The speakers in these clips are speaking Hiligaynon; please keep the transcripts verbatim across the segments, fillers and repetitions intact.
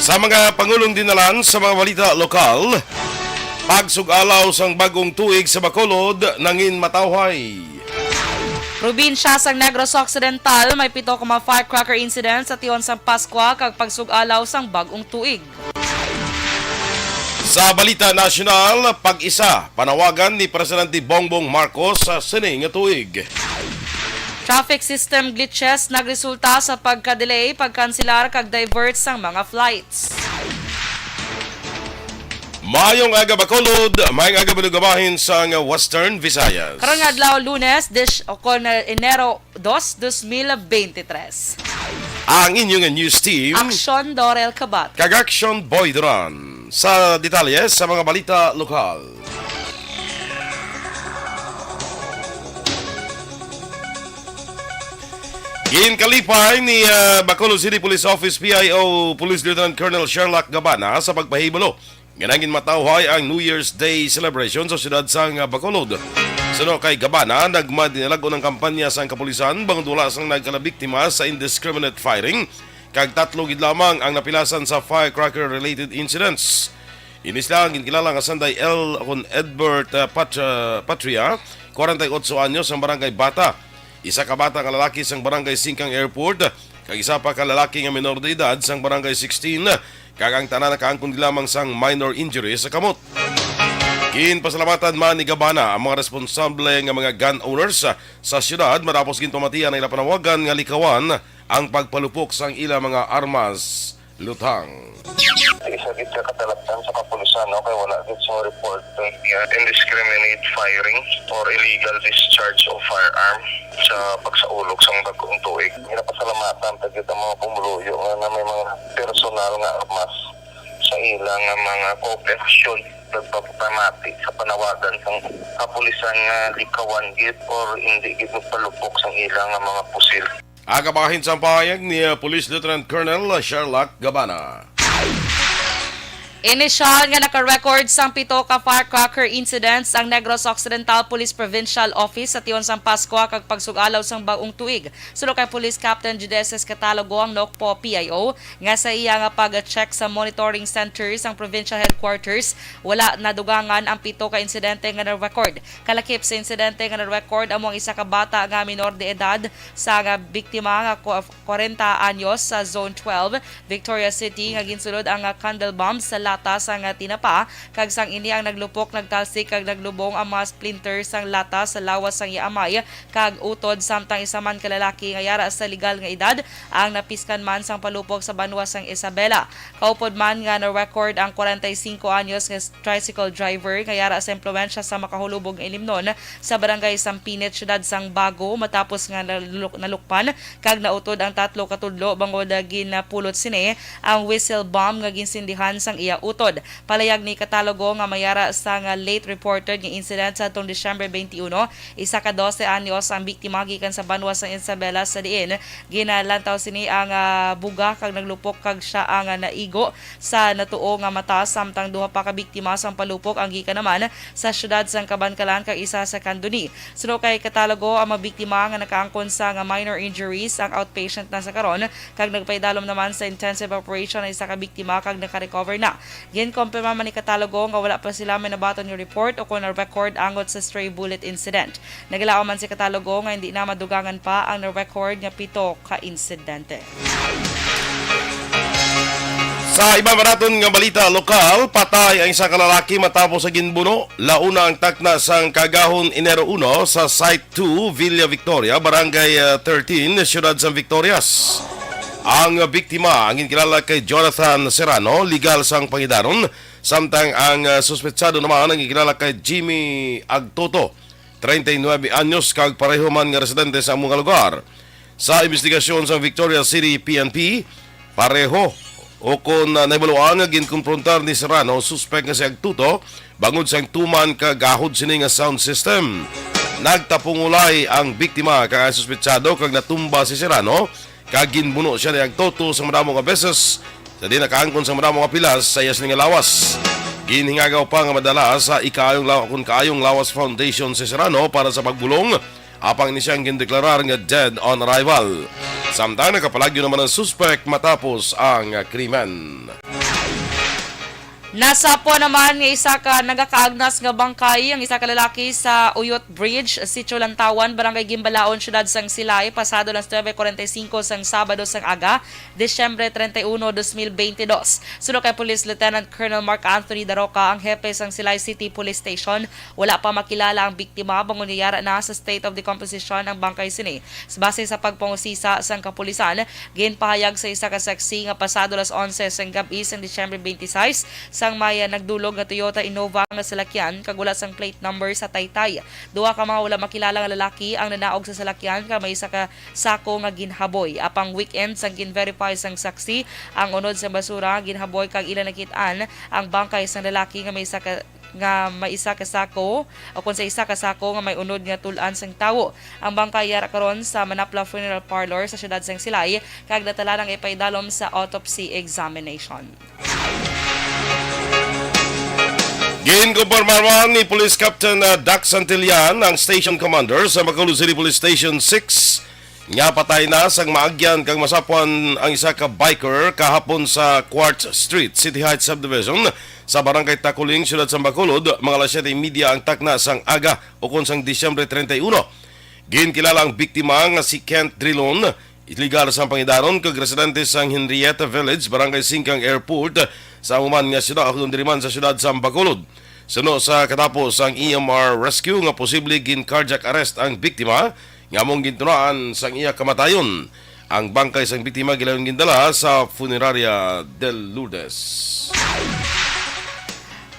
Sa mga pangulong dinalan sa mga balita lokal, pagsug-alaw sang bag-ong tuig sa Bacolod nangin matawhay. Probinsya sang Negros Occidental may pito ka mga firecracker incidents sa tion sang Paskwa kag pagsug-alaw sang bag-ong tuig. Sa balita nasyonal, pag-isa panawagan ni Presidente Bongbong Marcos sa sini nga tuig. Traffic system glitches nagresulta sa pagka-delay, pagkansilar kag divert sang mga flights. Maayong aga, Bacolod. Maayong aga, manugabahin sang Western Visayas. Karong adlaw, Lunes, dis-, o kon, Enero dos, dos mil beintitres. Ang inyong news team, Aksyon Dorel Kabat. Kag Aksyon Boy Duran. Sa detalye sa mga balita lokal. Ginkalipay ni, ah, Bacolod City Police Office P I O Police Lieutenant Colonel Sherlock Gabana sa pagpahibalo nga nangin matawhay ang New Year's Day celebration sa siyudad sang, ah, Bacolod. Suno kay Gabana, nagmadinalag-on ang kampanya sang kapulisan bangod wala sang nagkalabiktima sa indiscriminate firing, kag tatlo gid lamang ang napilasan sa firecracker-related incidents. Ini sila ang ginkilala nga Sanday L kon Edbert, ah, Pat-, ah, Patria, kwarenta y otso anyos, ang barangay Bata. Isa ka bata nga lalaki sang barangay Singkang Airport, kag isa pa ka lalaki nga menor de edad sang barangay sixteen, kag ang tanan nakaangkon lamang sang minor injury sa kamot. Ginpasalamatan man ni Gabana ang mga responsable nga mga gun owners sa, sa siyudad matapos ginpamatian ang ila panawagan nga likawan ang pagpalupok sang ila mga armas luthang. Isa gid ka katalagtan sa kapulisan, no, kay wala gid sa report nga indiscriminate firing or illegal discharge of firearm sa pagsaulog sang bag-ong tuig. Ginapasalamatan ta gid ang mga pumuluyo nga na may mga personal nga armas sa ilang mga kooperasyon. Nagpapamati sa panawagan sang kapulisan nga likawan gid or hindi gid magpalupok sang ilang mga pusil. Ang kabahin sang pahayag ni, uh, Police Lieutenant Colonel Sherlock Gabana. Inisyal nga naka-record sang pito ka firecracker incidents ang Negros Occidental Police Provincial Office sa tion sang Paskwa kag pagsug-alaw sang bag-ong tuig. Suno kay Police Captain Judeces Catalogo, ang Nocpo P I O, nga sa iya nga pag-check sa monitoring center sang provincial headquarters, wala nadugangan ang pito ka insidente nga na-record. Kalakip sa insidente nga na-record amo ang isa ka bata nga minor de edad sa nga biktima nga ku-, kwarenta anyos sa Zone twelve, Victoria City, nga ginsulod ang, ah, candle bomb sa lata sa nga tinapa, kag sang ini ang naglupok, nagtalsik kag naglubong ang mga splinter sang lata sa lawas sang iya amay kag utod, samtang isa man ka lalaki nga yara sa legal nga edad ang napiskan man sang palupok sa banwa sang Isabela. Kaupod man nga na-record ang kwarenta y singko anyos nga tricycle driver nga yara sa impluwensya sa makahulubog nga ilimnon sa barangay Sampinit, siyudad sang Bago, matapos nga naluk-, nalukpan kag nautod ang tatlo ka tudlo bangod ginapulot sini ang whistle bomb nga ginsindihan sang iya utod. Palayag ni Catalogo nga may yara sa nga late reported nga incident sa atong Disyembre twenty-one, isa ka dose anyos ang biktima gikan sa banwa sang Isabela, sa diin ginalantaw sini ang, ah, buga kag naglupok kag sia ang, ah, naigo sa natuo nga mata, samtang duha pa ka biktima sang palupok ang gikan naman sa siyudad sang Kabankalan kag isa sa Candoni. Suno kay Catalogo, ang mga biktima nga nakaangkon sa nga minor injuries ang outpatient na sa karon, kag nagpaidalom naman sa intensive operation ang isa ka biktima kag nakarecover na. Ginkumpirma man ni Catalogo nga wala pa sila may nabaton nga report o kon record angot sa stray bullet incident. Nagalaom man si Catalogo nga hindi na madugangan pa ang na-record nga pito ka insidente. Sa iba pa naton nga balita lokal, patay ang isa ka lalaki matapos sa ginbuno. Launa ang takna sang kaagahon, Enero uno, sa Site two, Villa Victoria, Barangay, ah, thirteen, Siyudad sang Victorias. Ang biktima ang ginkilala kay Jonathan Serrano, legal sang pangidaron, samtang ang, ah, suspetsado naman ang ginkilala kay Jimmy Agtoto, treinta y nueve anyos, kag pareho man nga residente sa amo nga lugar. Sa imbestigasyon sa Victoria City P N P, pareho o kon, ah, nahibaluan nga ginkonfrontar ni Serrano ang suspek nga si Agtuto bangod sang tuman ka gahod sini nga sound system. Nagtapungulay ang biktima kag ang suspetsado kag natumba si Serrano kag ginbuno siya ni Agtoto sa madamo nga beses, sa di nakaangkon sa madamo nga pilas sa iya sini nga lawas. Ginhingagaw pa nga madala sa ikaayong law-, kon kaayong lawas foundation si Serrano para sa pagbulong, apang ini siyang gindeklarar nga dead on arrival. Samtang nakapalagyo naman ang suspek matapos ang krimen. Nasapwan naman nga isa ka nagakaagnas nga bangkay ang isa ka lalaki sa Uyot Bridge, Sitio Lantawan, Barangay Gimbalaon, Siyudad sang Silay, pasado alas nuebe kuwarenta y singko sang Sabado sang aga, Disyembre treinta y uno, dos mil veinte dos. Suno kay Police Lieutenant Colonel Mark Anthony Daroca, ang hepe sang Silay City Police Station, wala pa makilala ang biktima, bangod nga yara na sa state of decomposition ang bangkay sini. Base sa pagpangusisa sang kapulisan, ginpahayag sa isa ka saksi nga pasado alas onse sang gab-i sang Disyembre twenty-six, sang may nagdulog nga Toyota Innova nga salakyan kag wala sang plate number sa Taytay. Duha ka mga wala makilala nga lalaki ang nanaog sa salakyan kag may isa ka sako nga ginhaboy. Apang weekend, sang gin-verify sang saksi ang unod sang basura, ginhaboy kag ila nakit-an ang bangkay sang lalaki nga may isa ka nga may isa ka sako o kon sa isa ka sako nga may unod nga tul-an sang tawo. Ang bangkay yara karon sa Manapla Funeral Parlor sa siyudad sang Silay kag natala nang ipaidalom sa autopsy examination. Ginkumpirmar man ni Police Captain, ah, Dax Santillan, ang station commander sa Bacolod City Police Station six, nga patay na sang maagyan kag masapwan ang isa ka biker kahapon sa Quartz Street, City Heights Subdivision, sa Barangay Taculing, Siyudad sang Bacolod, mga alas siyete y media ang takna sang aga, ukon sang Disyembre treinta y uno. Ginkilala ang biktima nga si Kent Drilon, legal sang Pangidaron kag residente sang Henrietta Village, Barangay Singkang Airport, sa amo man nga siyudad, diri man sa siyudad sang Bacolod. Suno sa katapos sang E M R rescue nga posible gin cardiac arrest ang biktima, nga among gintunaan sang iya kamatayon. Ang bangkay sang biktima gilayon gindala sa Funeraria del Lourdes.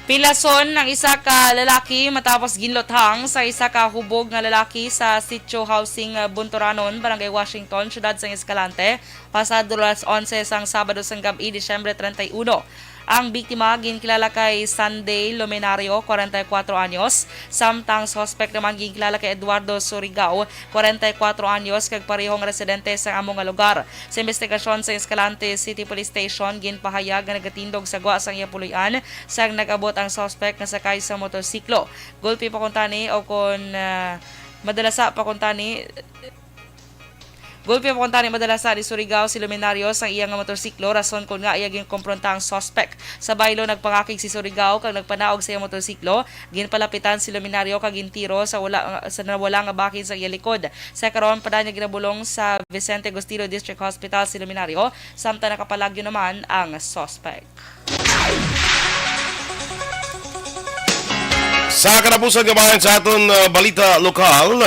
Pilason ang isa ka lalaki matapos ginluthang sa isa ka hubog nga lalaki sa Sitio Housing, uh, Bunturanon, Barangay Washington, Siyudad sang Escalante, pasado alas onse sang Sabado sang gab-i, Disyembre treinta y uno. Ang biktima ginkilala kay Sunday Luminario, kwarenta y kuwatro anyos, samtang suspect naman ginkilala kay Eduardo Surigao, kwarenta y kuwatro anyos, kag parehong residente sa amo nga lugar. Sa investigasyon sa Escalante City Police Station, ginpahayag nga nagatindog sa gwa sang iya puloy-an sang nag-abot ang suspect nga sakay sa motorsiklo. Gulpi pa kuntani o kon, ah, madalasa pa kuntani, gulpi pa kuntani madalasa ni Surigao si Luminario sang iya nga motorsiklo, rason kon nga iya ginkompronta ang suspect. Sa baylo, nagpangakig si Surigao kag nagpanaog sa iya motorsiklo. Ginpalapitan si Luminario kag gintiro sa wala, sa nawala nga bahin sa iya likod. Sa karon, padaan niya ginabulong sa Vicente Augustino District Hospital si Luminario, samtang nakapalagyo naman ang suspect. Sa katapusan nga bahin sa aton, uh, balita lokal,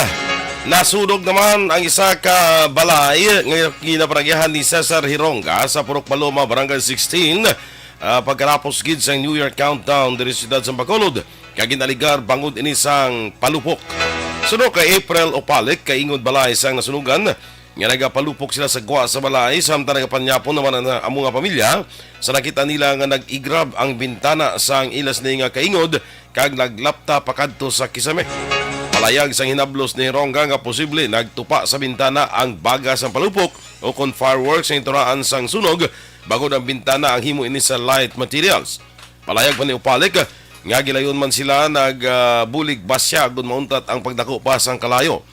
nasunog naman ang isa ka balay nga ginapanagihan ni Cesar Hironga sa Purok Paloma, Barangay sixteen, uh, pagkatapos gid sang New Year countdown diri sa siyudad sang Bacolod, kag ginaligar bangod ini sang palupok. Suno kay April Opalik, kaingod balay sang nasunugan, nga nagapalupok sila sa gwa sa balay, samtang nagapanyapon naman ang amo nga pamilya sa nakita nila nga nag-igrab ang bintana sang ila sini nga kaingod kag naglapta pakadto sa kisame. Palayag sang hinablos ni Ronga nga posible nagtupa sa bintana ang baga sang palupok o kon fireworks nga inturaan sang sunog, bangod ang bintana ang himo ini sa light materials. Palayag pa ni Upalik nga gilayon man sila nag, ah, bulig basya kon mauntat ang pagdako pa sang kalayo.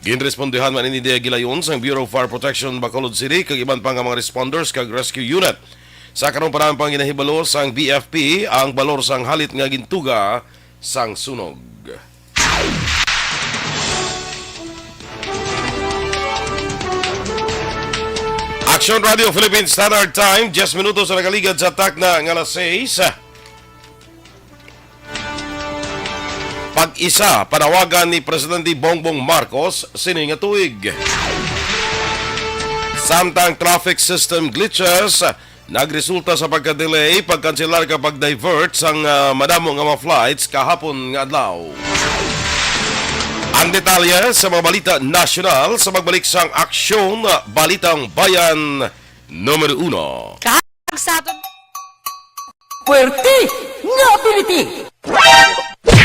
Ginrespondihan man ini diya gilayon sang Bureau of Fire Protection Bacolod City kag iban pa nga mga responders kag rescue unit. Sa karon pa lang pang ginahibalo sang B F P ang balor sang halit nga gintuga sang sunog. Action Radio Philippine Standard Time, diyes minutos ang nakaligad sa takna nga alas sais. Pag-isa panawagan ni Presidente Bongbong Marcos sini nga tuig. Samtang traffic system glitches nagresulta sa pagka-delay, pagkanselar kag pag-divert sang, ah, madamo nga mga flights kahapon nga adlaw. Ang detalye sa mga balita nasyonal sa pagbalik sang Aksyon, ah, Balitang Bayan numero uno. Kag sa aton Puwerte nga ability!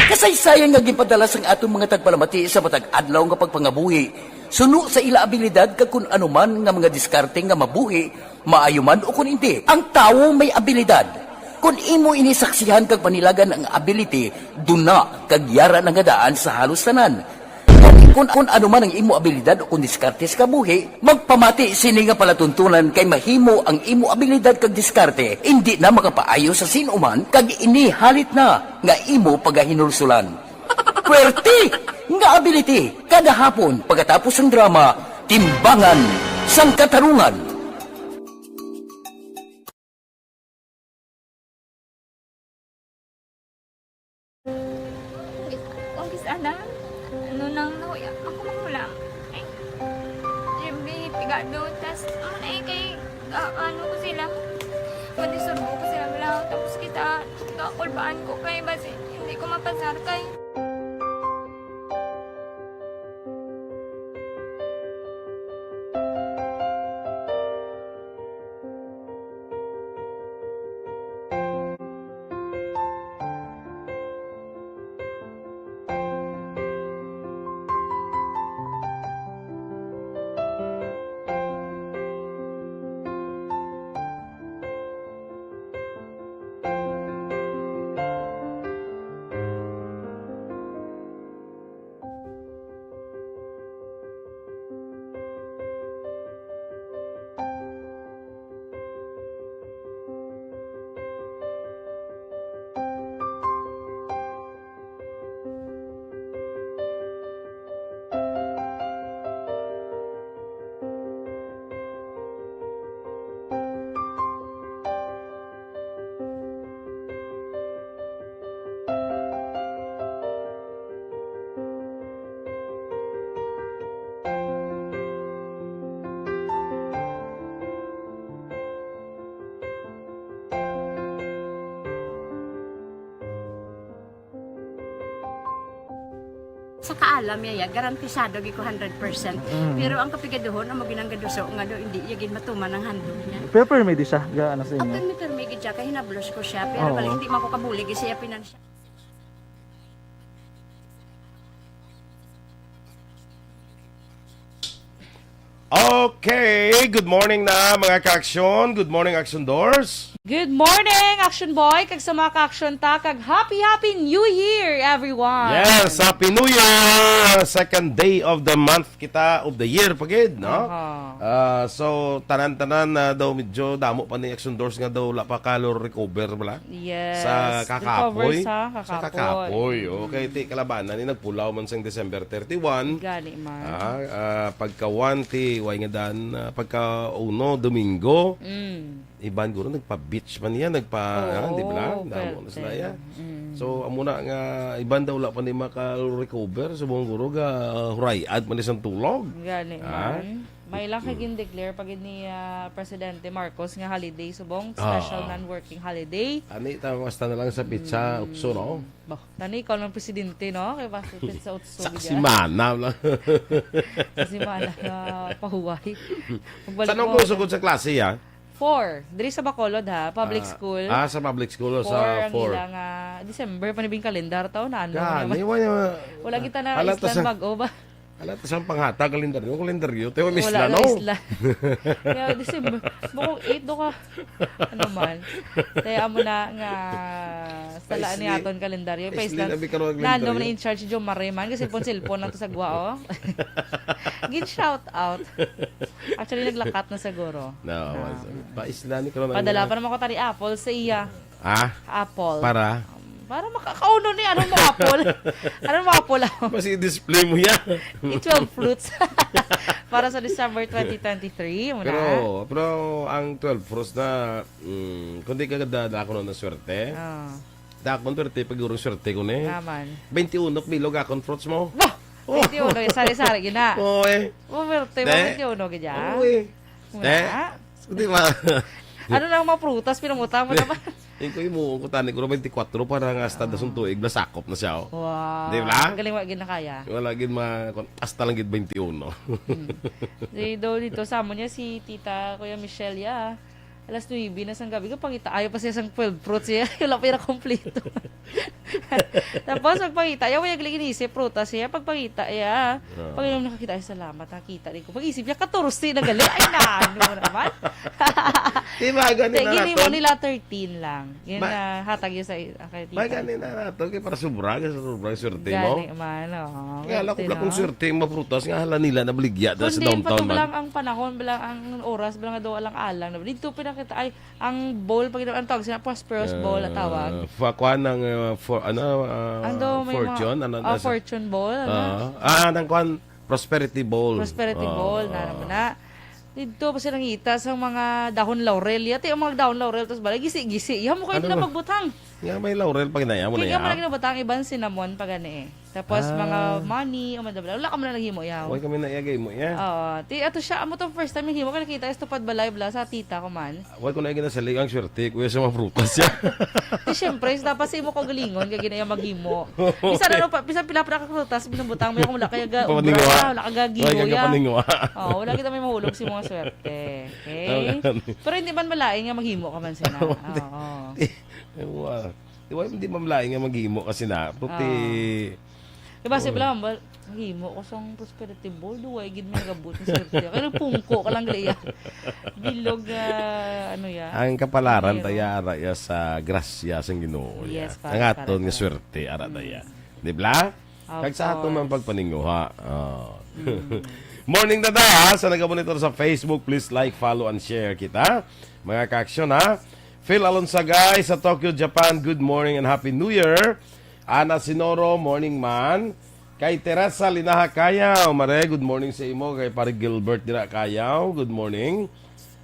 Kasaysayan nga ginpadala sang aton mga tagpalamati sa matag adlaw nga pagpangabuhi, suno sa ila abilidad kag kun ano man nga mga diskarte nga mabuhi, maayo man o kun indi. Ang tawo may abilidad. Kun imo ini saksihan kag panilagan ang ability, duna kag yara na nga daan sa halos tanan. Kon Kung, kung ano man ang imo abilidad o kung diskarte sa kabuhi, magpamati sini nga palatuntunan kay mahimo ang imo abilidad kag diskarte indi na makapaayo sa sin-o man kag ini halit na nga imo pagahinulsulan. Pwerte nga ability kada hapon pagkatapos sang drama, Timbangan sang Katarungan. Kung gis-, ana, ano nang nahuya, ako man lang. Ay, Jimmy, pigado, tas, ano na eh, kay, ah, ano ko sila, pwede surbo ko sila lang, tapos kita, kakulbaan ko kay, basi, hindi ko mapasar kay. Sa kaalam niya, ya, garantisado gid ko hundred percent. Mm. Pero ang kapigaduhon, amo ginang gaduso nga do, hindi niya gid matuman ang handog niya. Pero permi di siya, ga, ano sa inyo? Permi, permi gid siya, kay hinablos ko siya. Pero Oo. Bali, hindi man ko kabulig siya pinansyal. Okay, good morning na, mga ka-aksyon. Good morning, Aksyon Doors. Good morning, Aksyon Boy, kag sa mga ka-aksyon ta, kag happy, happy New Year, everyone! Yes, Happy New Year! Second day of the month kita, of the year pa gid, no? Aha. Ah, so, tanan-tanan na daw medyo damo pa ni Aksyon Doors nga daw wala pa color recover, bala? Yes, Sa recover kakapoy. sa Sa kakapoy. kakapoy, oh. Kay ti kalabanan ni nagpulaw man sang December thirty-one. Gani man. Ah, ah, pagka one ti, way nga dan, ah, pagka uno, Domingo. Mm. Iban guro nagpa-beach man niya, nagpa, Oo, ah, di ba? Damo na pwerte. sila ya. Mm. So, amo na nga, iban daw wala pa ni maka-recover, subong guro ga, ah, hurayad man ni sang tulog. Gani Ah? man. May lang kay Mm. gin-declare pa gid ni, ah, Presidente Marcos nga holiday subong, Ah. special non-working holiday. Ani ta, basta na lang sa petsa Mm. otso, no? Bah, tani ikaw lang presidente, no? Kay basta petsa otso Sa gid, ah. simana lang. Sa simana nga pahuway. Pagbalik Sa anong mo, ko sugod sa klase, ya? Four. Diri sa Bacolod, ha? Public Ah, school. ah, sa public school o Four sa ang four? ila nga December pa ni bing kalendar taon na, ano Gani, naman? wala, Wala kita na wala ta islan sa bag-o ba? Ala, ta sang panghatag kalendaryo, kalendaryo, tayo Wala misla, na no? isla. Kaya December, bukong eight do ka. Ano man? Kaya amo na nga sala ni Paisli. aton kalendaryo. Paisli Paislan. na mi karon ang Nando man kalendaryo. in charge, Jomar Rayman, kasi pon cellphone lang to sa gwa, oh. Gin shout out. Actually, naglakat na siguro. No, Ah. was- paisla ni karon ang Padala pa naman ko tani apple sa iya. Ah? Apple. Para? Um, para makakauno ni, anong mga apple? Anong mga apple? Mas i-display mo yan. I-twelve fruits. Para sa December twenty twenty-three, muna. Pero, pero ang twelve fruits na, mm, kung di ka da-, da ako na swerte, Ah. da akong swerte, pag urong swerte ko ni. Naman. Twenty-one bilog akong fruits mo. Bah! Oh. Twenty-one, sari-sari, gina. Oo, eh. Oh, swerte mo, Te. twenty-one, gina. Oo, eh. Muna. Te. Di ba? Ano na ang mga prutas, pinamutang mo naman? Yung ko yung muong ko, tani ko, twenty-four para nga hasta Ah. dasong tuig, nasakop na siya, oh. Wow. Di ba? Galing, wa gid na kaya. Wala gid ma-, hasta lang gid twenty-one. Hmm. Di daw dito, sa amo niya si Tita Kuya Michelle, ya. Alas nuebe na sang gabi, kapangita, ayaw pa siya sang twelve fruits, ya. Wala pa yung kompleto. Tapos, pagpangita, yaw, yaw, gali inisip, prutas siya, pagpangita, ya. Oo. Pag inom, nakakita, "Ay, salamat, nakita din ko." Pag-isip niya, katorse na gali. Ay, nano naman. Di ba, gani Te, na gini naton? Mo nila thirteen lang. Yun Ma-, na, hatag yun sa, ah, kay tita. May gani na naton, kay para sobra, kay sobra, swerte mo. Gani man, oo. Nga, Swerte, lakong, lakong no? Swerte, maprutas, nga hala nila, nabaligya, da sa Kundi, downtown, patong man. Lang ang panahon, lang ang oras, lang nga daw, alang-alang. Dito, pinakita, ay, ang bowl, pag ang tawag sila, prosperous bowl, ang tawag. Ah, fa-, kuan ang, ah, for-, ano, ah, Ang daw may mga, fortune, ano, ah, nasa fortune bowl, ano? Ah, ah, nang kuan, prosperity bowl. Prosperity Ah, bowl, na ah. Naman na. Dito pa sila ngita sa mga dahon laurel. Yati ang mga dahon laurel, tapos balay, gisi-gisi. Iha mo kayo Ano nila ba? Magbutang. Nga may laurel pa ginaya mo na Kaya mo ya? Lagi na butang, iban cinnamon pa gani eh. Tapos Ah. Mga money, o madabla. Wala ka man na naghimo, yaw. Wala kami na iyagay mo, ya? Oo. Ti, ato siya, amo tong first time yung himo, kaya nakita, estupad balay, bla, sa tita ko man. Wala ko na ginasali ang swerte, kuya, sa mga prutas, ya. Ti, syempre, dapat sa imo kaugalingon, kaya ginaya maghimo. Bisan ano pa, bisan pila pa ka prutas, binubutang mo, yung wala kaya ga-, Papaningwa. Ubra, wala ka gagibo, Wala ka ya. Papaningwa. Oo, wala kita may mahulog sa mga swerte. Okay? Tama. Pero hindi man malain nga maghimo ka man sila. Oo. Wow. Di ba, hindi mamlain nga maghimo kasi na, puti. Ah. Diba, si Oo. Blam, bal-, maghimo ko sang prosperity bowl, duway gid may gabot ni swerte. Kaya pungko ka lang, Glea. Bilog, ah, ano ya? Ang kapalaran Pero taya ara ya sa grasya sang Ginoo ya. Yes, pa-, Ang aton para nga sa swerte ara taya. Mm. Di ba? Of Kag sa aton man course. Pagpaninguha. Oh. Mm. Morning, dada. Sa nagabonitor sa Facebook, please like, follow, and share kita. Mga ka-aksyon, ha? Phil Alonsagay sa Tokyo, Japan, good morning and Happy New Year. Ana Sinoro, morning man. Kay Teresa Linaha Kayaw, mare, good morning sa imo. Kay Pare Gilbert Dira Kayaw, good morning.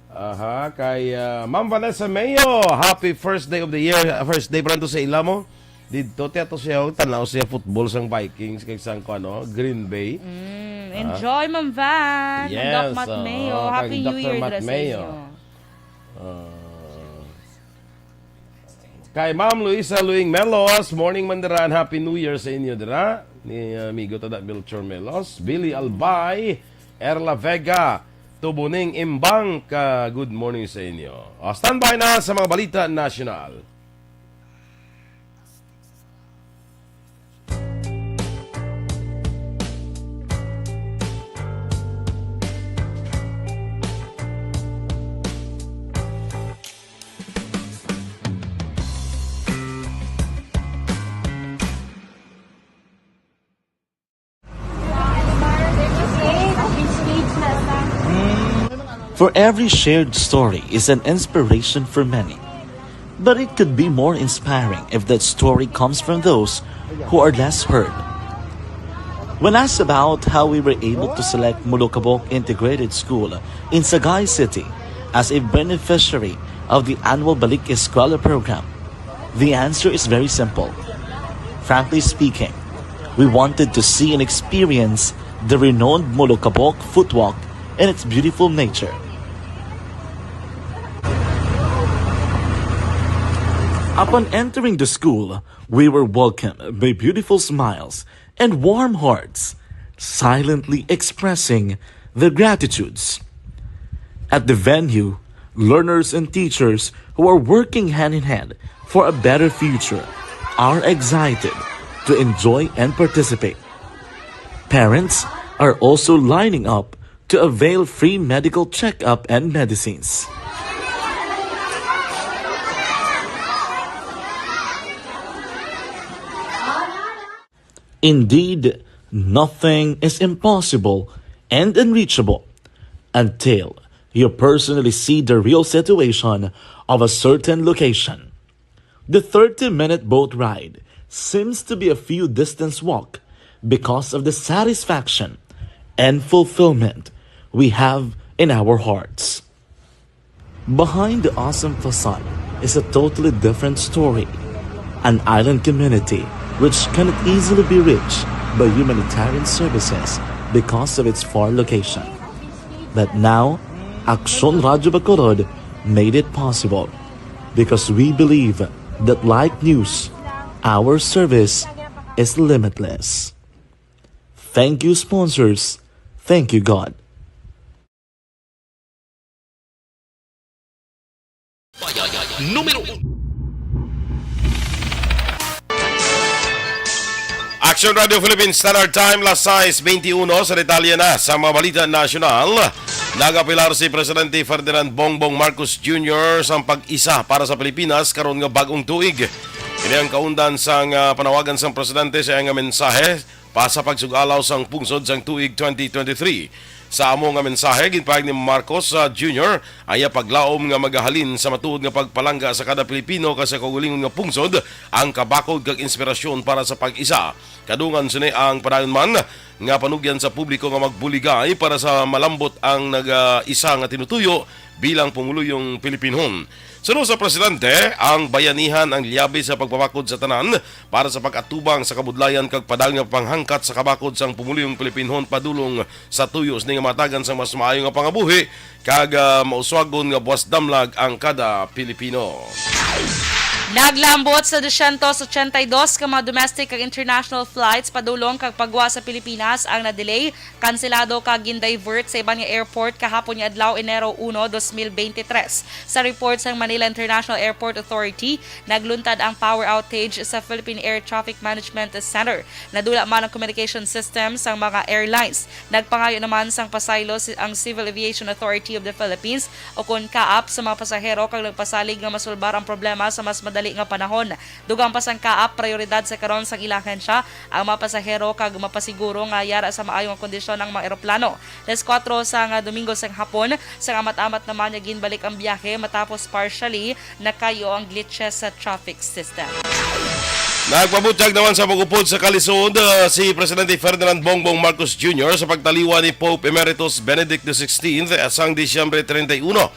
Aha, kay, ah, Ma'am Vanessa Mayo, happy first day of the year. First day pa lang to sa ila mo. Dito, tiya to siya, oh, tanaw siya football sang Vikings, kay sang, ano, Green Bay. Mm, Ah. Enjoy, Ma'am Van. Yes, Ma'am Doc Matt oo, Mayo. Happy kay New Doctor Year Matt dira sa Mayo. Inyo. Ah. Kay Ma'am Luisa Luing Melos, morning man dira and Happy New Year sa inyo dira. Ni, ah, amigo ta da Melchor Melos, Billy Albay, Erla Vega, Tubuning Imbang, ka good morning sa inyo. O, standby na sa mga balita nasyonal. For every shared story is an inspiration for many. But it could be more inspiring if that story comes from those who are less heard. When asked about how we were able to select Molokabok Integrated School in Sagay City as a beneficiary of the annual Balik Eskwela program, the answer is very simple. Frankly speaking, we wanted to see and experience the renowned Molokabok Footwalk and its beautiful nature. Upon entering the school, we were welcomed by beautiful smiles and warm hearts, silently expressing their gratitudes. At the venue, learners and teachers who are working hand in hand for a better future are excited to enjoy and participate. Parents are also lining up to avail free medical checkup and medicines. Indeed, nothing is impossible and unreachable until you personally see the real situation of a certain location. The thirty-minute boat ride seems to be a few distance walk because of the satisfaction and fulfillment we have in our hearts. Behind the awesome facade is a totally different story, an island community which cannot easily be reached by humanitarian services because of its far location. But now, Aksyon Radyo Bacolod made it possible because we believe that like news, our service is limitless. Thank you, sponsors. Thank you, God. Numero uno. Action Radio Philippines Standard Time, las sais beintiuno. Sa detalye na sa mga balita nasyonal, nagapilar si Presidente Ferdinand Bongbong Marcos Junior sang pag-isa para sa Pilipinas karon nga bag-ong tuig. Ini ang kaundan sang, ah, panawagan sang presidente sa iyang mensahe pa sa pagsug-alaw sang pungsod sang tuig twenty twenty-three. Sa amo nga mensahe, ginpahayag ni Marcos, ah, Junior ang iya paglaom nga magahalin sa matuod nga pagpalangga sa kada Pilipino kag sa kaugalingon nga pungsod ang kabakod kag inspirasyon para sa pag-isa. Kadungan sini ang padayon man nga panugyan sa publiko nga magbuligay para sa malambot ang nag-, ah, isa nga tinutuyo bilang pumuluyong Pilipinhon. Suno sa presidente, ang bayanihan ang liyabi sa pagpabakod sa tanan para sa pag-atubang sa kabudlayan kag padayon nga panghangkat sa kabakod sang pumuluyong Pilipinhon padulong sa tuyo sini nga matagan sang mas maayo nga pangabuhi kag, ah, mauswagon nga buwas damlag ang kada Pilipino. Naglambot sa dosyentos ochenta y dos ka mga domestic kag international flights padulong kag pagwa sa Pilipinas ang na-delay, kanselado kag gin-divert sa iban nga airport kahapon nga adlaw, Enero uno, dos mil beintitrés. Sa report sang Manila International Airport Authority, nagluntad ang power outage sa Philippine Air Traffic Management Center. Nadula man ang communication system sang mga airlines. Nagpangayo naman sang pasaylo si, ang Civil Aviation Authority of the Philippines, o kon CAAP, sa mga pasahero kag nagpasalig nga masulbar ang problema sa mas madali nga panahon. Dugang pa sang CAAP, prayoridad sa karon sang ila ahensya ang mga pasahero kag mapasiguro nga yara sa maayo nga kondisyon ang mga eroplano. Las kuwatro sang Domingo sang hapon, sang amat-amat naman nga ginbalik ang biyahe matapos partially nakayo ang glitches sa traffic system. Nagpabutyag naman sa pag-upod sa kalisod, ah, si Presidente Ferdinand Bongbong Marcos Junior sa pagtaliwan ni Pope Emeritus Benedict the sixteenth sang Disyembre treinta y uno.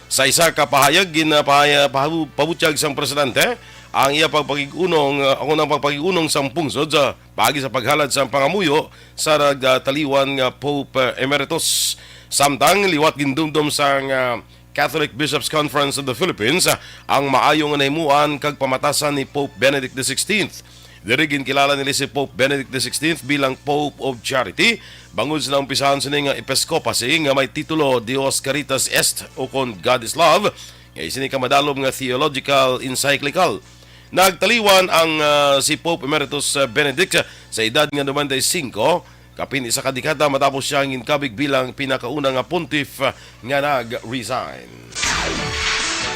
Sa isa ka pahayag, ginapahaya-, pahu-, pabutyag sang presidente ang iya pagpakig-unong, ah, ang unang pagpakig-unong sang pungsod sa paagi sa paghalad sang pangamuyo sa nagtaliwan nga Pope, ah, Emeritus. Samtang liwat gindumdom sang, ah, Catholic Bishops' Conference of the Philippines, ah, ang maayo nga nahimuan kag pamatasan ni Pope Benedict the sixteenth. Diri ginkilala nila si Pope Benedict the sixteenth bilang Pope of Charity, bangod sa naumpisahan sini nga episkopacy nga may titulo Deus Caritas Est, o kon God is Love, nga sini ka madalom nga theological encyclical. Nagtaliwan ang, ah, si Pope Emeritus, ah, Benedict sa edad nga nobenta y singko, kapin isa ka dekada matapos siya ang ginkabig bilang pinakauna nga pontiff, ah, nga nag-resign.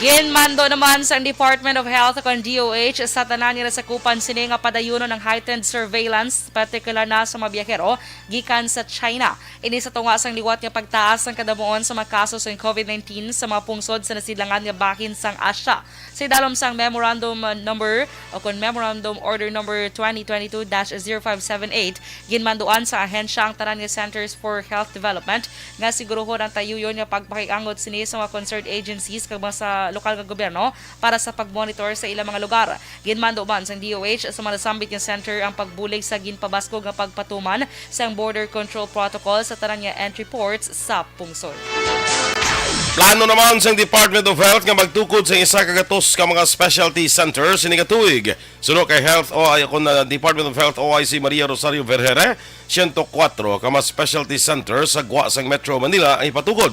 Ginmando naman sang Department of Health, kon D O H, sa tanan nga nasakupan sini nga padayunon ang heightened surveillance, partikular na sa mga biyahero gikan sa China. Ini sa tunga sang liwat nga pagtaas sang kadamuon sa mga kaso sang COVID nineteen sa mga pungsod sa nasidlangan nga bahin sang Asia. Sa idalom sang Memorandum, uh, Number, o kon Memorandum Order Number twenty twenty-two dash zero five seven eight, ginmanduan sa ahensya ang tanan nga Centers for Health Development nga siguruhon ang tayuyon nga pagpakig-angot sini sa mga concerned agencies kag mga sa lokal nga gobyerno para sa pag-monitor sa ilang mga lugar. Ginmando man sang D O H sa mga nasambit nga center ang pagbulig sa ginpabaskog nga pagpatuman sang border control protocol sa tanan nga entry ports sa pungsod. Plano naman sang Department of Health nga magtukod sa isa ka gatos ka mga specialty centers sini ka tuig. Suno kay Health O I, kon, ah, Department of Health O I C Maria Rosario Vergere, siyento kuwatro ka mga specialty centers sa gwa sang Metro Manila ang ipatukod.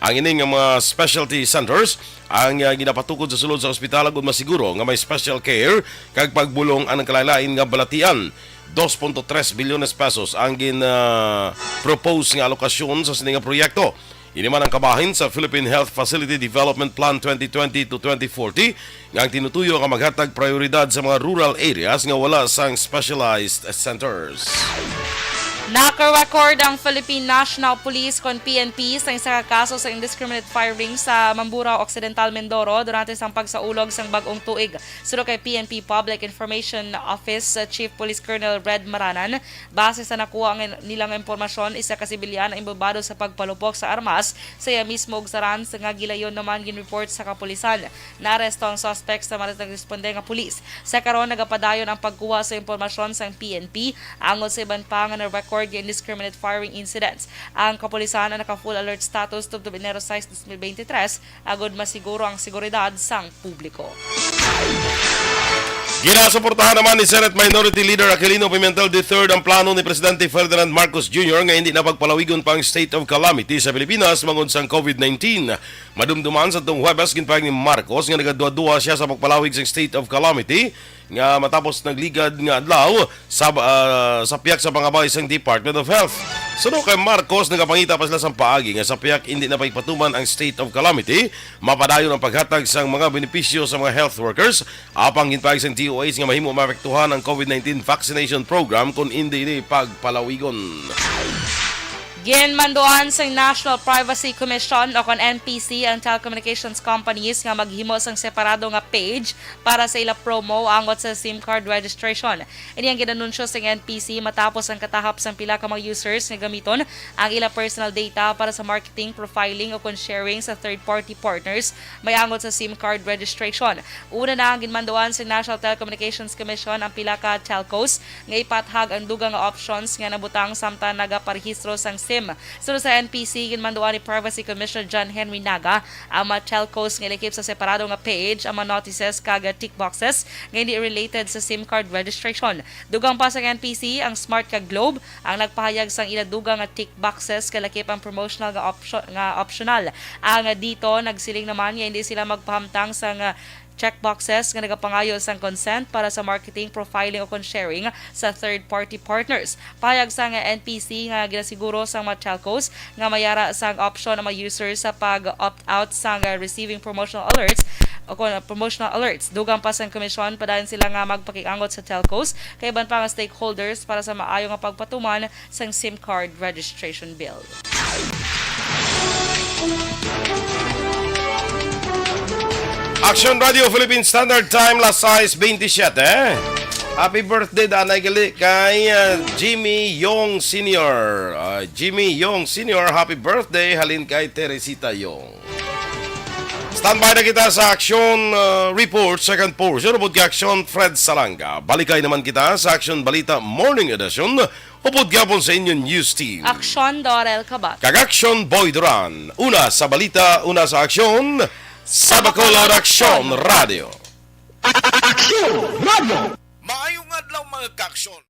Ang ini nga mga specialty centers ang, ah, ginapatukod sa sulod sa ospital agud masiguro nga may special care kag pagbulong ang nagkalain-lain nga balatian. Dos punto tres bilyones pesos ang gin, ah, propose nga alokasyon sa sini nga proyekto. Ini man ang kabahin sa Philippine Health Facility Development Plan twenty twenty to twenty forty, nga ang tinutuyo nga maghatag prioridad sa mga rural areas nga wala sang specialized centers. Naka-record ang Philippine National Police, kon P N P, sa isa ka kaso sa indiscriminate firing sa Mamburao Occidental, Mindoro, durante sang pagsaulog sang bag-ong tuig. Suno kay P N P Public Information Office Chief Police Colonel Red Maranan, base sa nakuha nga nila nga impormasyon, isa ka sibilyan ang inbolbado sa pagpalupok sa armas sa iya mismo ug sa runs nga gilayon naman ginreport sa kapulisan. Naaresto ang suspect sa mga nagresponde nga pulis. Sa karon, nagapadayon ang pagkuha sa impormasyon sang P N P angod sa iban pa nga na-record nga indiscriminate firing incidents. Ang kapulisan ang naka-full alert status tubtob Enero sais, dos mil beintitrés, agud masiguro ang seguridad sang publiko. Ginasuportahan naman ni Senate Minority Leader Aquilino Pimentel the third ang plano ni Presidente Ferdinand Marcos Junior nga hindi na pagpalawigon pa ang state of calamity sa Pilipinas bangod sang COVID nineteen. Madumduman sa tong Huwebes, ginpahayag ni Marcos nga nagaduha-duha siya sa pagpalawig sang state of calamity nga matapos nagligad nga adlaw sa, ah, sa pihak sa pangabay sang Department of Health. Suno kay Marcos, nagapangita pa sila sang paagi nga sa pihak hindi na pagpatuman ang state of calamity, mapadayon ang paghatag sang mga benepisyo sa mga health workers. Apang ginpahayag sang D O H nga mahimo maapektuhan ang COVID nineteen vaccination program kon indi ini pagpalawigon. Ginmanduan sang National Privacy Commission o kon N P C ang telecommunications companies nga maghimo sang separado nga page para sa ila promo angot sa SIM card registration. Ini ang ginanunsyo sang N P C matapos ang katahap sang pila ka mga users nga gamiton ang ila personal data para sa marketing, profiling o kon sharing sa third-party partners may angot sa SIM card registration. Una na ang ginmanduan sa National Telecommunications Commission ang pila ka telcos nga ipathag ang dugang nga options nga nabutang samtang nagaparehistro sang SIM. Suno sa N P C, ginmanduan ni Privacy Commissioner John Henry Naga ang mga telcos nga ilakip sa separado nga page ang mga notices kag tick boxes nga hindi related sa SIM card registration. Dugang pa sa N P C, ang Smart kag Globe ang nagpahayag sang ila dugang nga tick boxes kay lakip ang promotional nga, option, nga optional. Ang dito, nagsiling naman nga hindi sila magpahamtang sang checkboxes nga nagapangayo sang consent para sa marketing, profiling o kon sharing sa third-party partners. Pahayag sang N P C nga ginasiguro sang mga telcos nga may ara sang option ang mga users sa pag-opt-out sang receiving promotional alerts o kon promotional alerts. Dugang pa sang komisyon, padayon sila nga magpakiangot sa telcos kag iban pa nga stakeholders para sa maayo nga pagpatuman sang SIM card registration bill. Action Radio Philippine Standard Time, las sais veintisiete. Happy birthday, danay gali kay, uh, Jimmy Yong Senior. Uh, Jimmy Yong Senior, happy birthday, halin kay Teresita Yong. Standby na kita sa Action, uh, Report, second portion. Upod kay Action, Fred Salanga. Balikay naman kita sa Action Balita Morning Edition. Upod gyapon sa inyo news team. Action, Dorel Kabat. Kag Action, Boy Duran. Una sa balita, una sa aksyon, sa Bacolod Action Radio. Action Radio. Maayong adlaw, mga kaaksyon.